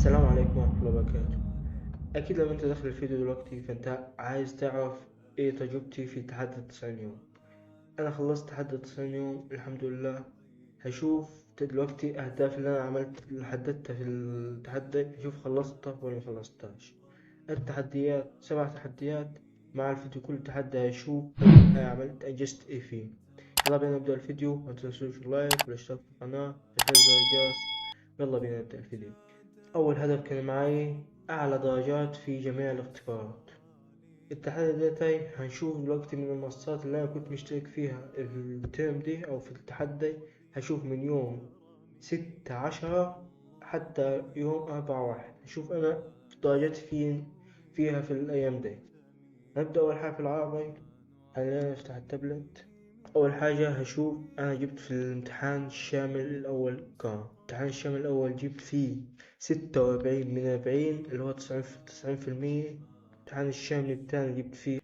السلام عليكم ورحمة الله وبركاته. أكيد لما أنت داخل الفيديو دلوقتي فأنت عايز تعرف إيه تجربتي في تحدي 90 يوم. أنا خلصت تحدي 90 يوم الحمد لله. هشوف دلوقتي أهداف اللي أنا عملت اللي حددتها في التحدي، هشوف خلصتها ولا مخلصتهاش. التحديات 7 تحديات مع الفيديو، كل تحدي هشوف أنا عملت أنجزت إيه فيه. يلا بينا نبدأ الفيديو، ما تنسوش اللايك والاشتراك في القناة وتفعيل زر الجرس. يلا بينا نبدأ الفيديو. أول هدف كان معي أعلى درجات في جميع الاختبارات. التحدي ده هنشوف دلوقتي من المنصات اللي أنا كنت مشترك فيها الترم دي أو في التحدي، هشوف من يوم 6/10 حتى يوم 4/1، هشوف أنا درجاتي فيها في الأيام دي. هنبدأ أول حاجة في العربي. خلينا نفتح التابلت. أول حاجة هشوف أنا جبت في الامتحان الشامل الأول كام. الامتحان الشامل الأول جبت فيه 46 من 40 اللي هو تسعين في المية. الامتحان الشامل الثاني جبت فيه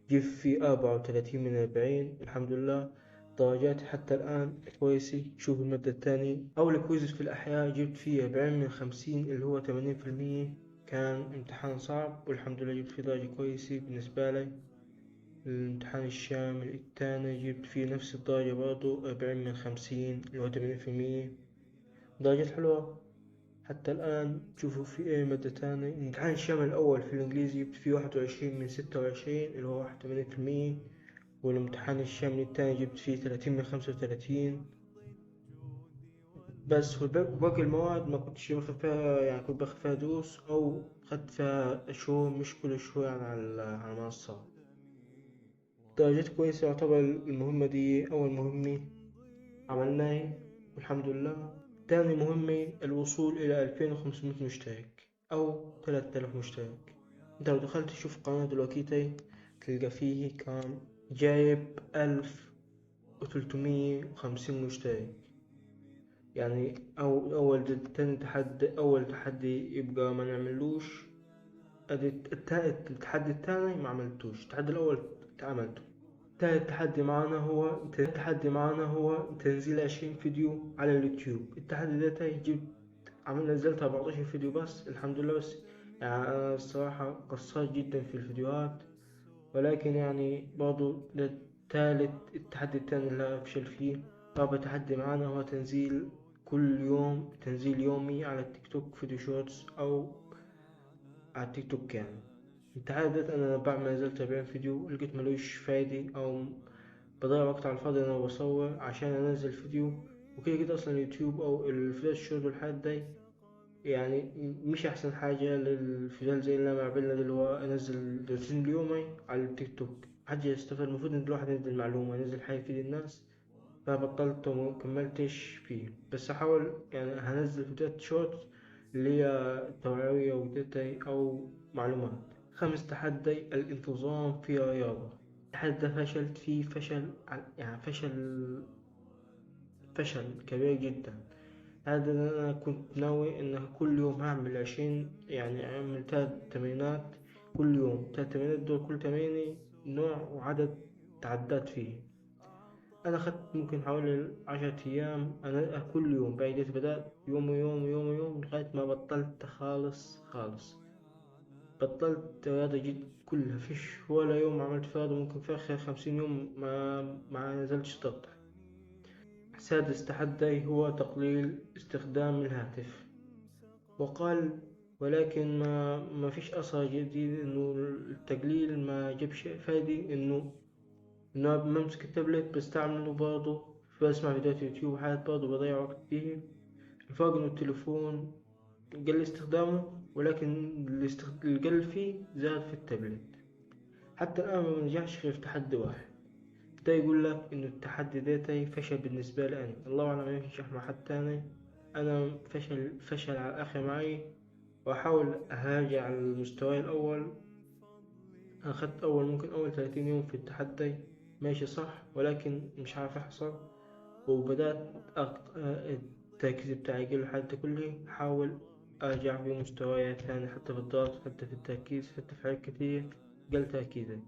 34 من 40 الحمد لله. درجاتي حتى الآن كويسة. شوف المادة الثانية. أول quiz في الأحياء جبت فيه 40 من 50 اللي هو تمانين في المية. كان امتحان صعب والحمد لله جبت فيه درجة كويسة بالنسبة لي. الامتحان الشامل الثاني جبت فيه نفس الدرجة برضو 40 من 50 اللي هو تمانين في المية. درجات حلوة حتى الآن. شوفوا في ايه مادة تانية. الامتحان الشامل الأول في الإنجليزي جبت فيه 21 من 26 اللي هو واحد وتمانين في المية. والامتحان الشامل الثاني جبت فيه 30 من 35 بس. وباقي المواد ما كنتش باخد فيها، يعني كنت باخد فيها دروس أو خدت فيها شهور مش كل شهور يعني على المنصة. درجات كويسة يعتبر. المهمة دي أول مهمة عملناها والحمد لله. تاني مهمة الوصول إلى 2500 مشترك أو 3000 مشترك. أنت لو دخلت تشوف قناة دلوقتي تلقى فيه كام جايب 1350 مشترك. يعني أو أول تاني تحدي، أول تحدي يبقى ما نعملوش. أدي التحدي الثاني ما عملتوش، التحدي الأول عملته. تالت تحدي معانا هو تحدي معانا هو تنزيل 20 فيديو على اليوتيوب. التحدي ده جبت عمل نزلت 14 فيديو بس الحمد لله. بس يعني أنا الصراحة قصرت جدا في الفيديوهات، ولكن برضو ده التحدي الثاني اللي أفشل فيه. رابع تحدي معانا هو تنزيل كل يوم، تنزيل يومي على التيك توك فيديو shorts أو على التيك توك. التحدي ده أنا بعد ما نزلت 40 فيديو لقيت ملوش فايدة أو بضيع وقت على الفاضي أنا بصور عشان أنزل فيديو، وكده كده أصلا اليوتيوب أو الفيديو الشورت والحاجات دي مش أحسن حاجة للفيديو زي اللي أنا بعملها ده، اللي هو أنزل روتين اليومي على التيك توك. محدش يستفاد، المفروض إن الواحد ينزل معلومة، ينزل حاجة تفيد الناس. فبطلت وما كملتش فيه، بس هحاول هنزل فيديوهات شورت اللي هي توعوية وداتا أو معلومات. خامس تحدي الانتظام في الرياضة. التحدي ده فشلت فيه فشل كبير جدا. هذا أنا كنت ناوي إن كل يوم هعمل 20، يعني أعمل 3 تمرينات كل يوم، 3 تمرينات دول كل تمرين نوع وعدد تعدات فيه. أنا خدت ممكن حوالي 10 أيام أنا كل يوم، بعد بدأت يوم ويوم ويوم ويوم لغاية ما بطلت خالص خالص. بطلت رياضة جد كلها، فيش ولا يوم عملت فيها رياضة، ممكن في آخر 50 يوم ما نزلتش ضغط. سادس تحدي هو تقليل استخدام الهاتف. وقال ولكن ما فيش أثر جديد إنه التقليل ما جابش فايدة، إنه بمسك التابلت بستعمله برضه، بسمع فيديوهات يوتيوب وحاجات برضه بضيع وقت فيه. الفرق إنه التليفون قل استخدامه، ولكن اللي قل فيه زاد في التابلت. حتى الآن ما نجحش غير في تحدي واحد. ده يقول لك إنه التحدي ده فشل بالنسبة لي أنا، الله أعلم ينجح مع حد تاني. أنا فشل على الآخر معي، وأحاول أراجع المستوى الأول. أنا خدت ممكن أول 30 يوم في التحدي ماشي صح، ولكن مش عارف أحصل، وبدأت التركيز بتاعي يقل حتى كله. أحاول أرجع بمستواي تاني، حتى في الضغط، حتى في التركيز، حتى في حاجات كتير قل تركيزي.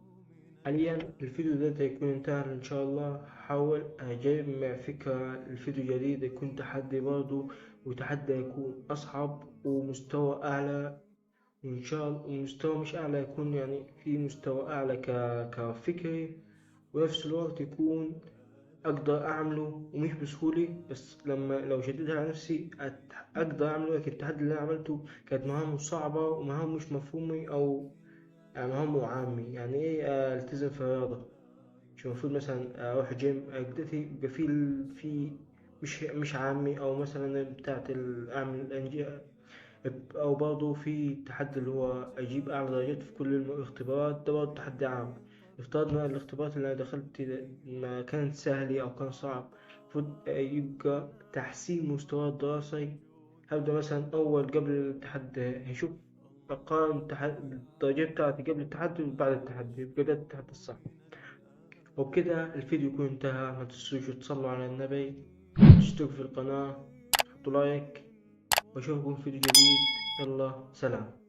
حاليا الفيديو ده هيكون انتهى ان شاء الله. هحاول اجمع فكرة الفيديو جديد يكون تحدي برضو وتحدي يكون أصعب ومستوى أعلى، وإن شاء الله مستوى مش أعلى، يكون يعني في مستوى أعلى كفكري، ونفس الوقت يكون أقدر أعمله ومش بسهولة، بس لما لو شديتها على نفسي أقدر أعمله. لكن التحدي اللي أنا عملته كانت مهامه صعبة ومهام مش مفهومة، أو يعني مهامه عامي. يعني إيه ألتزم في الرياضة؟ مش المفروض مثلا أروح جيم؟ قدرتي يبقى في مش عامي، أو مثلا بتاعت أعمل أو برضه في تحدي اللي هو أجيب أعلى درجات في كل الاختبارات، ده برضه تحدي عام. افترضنا الاختبارات اللي أنا دخلت ما كانت سهلة أو كان صعب، المفروض يبقى تحسين مستوى الدراسي. هبدأ مثلا أول قبل التحدي هشوف أقارن الدرجات بتاعتي قبل التحدي وبعد التحدي، يبقى ده التحدي الصح. وبكده الفيديو يكون انتهى. ما تنسوش تصلوا على النبي، تشتركوا في القناة، تحطوا لايك، واشوفكم في فيديو جديد. يلا سلام.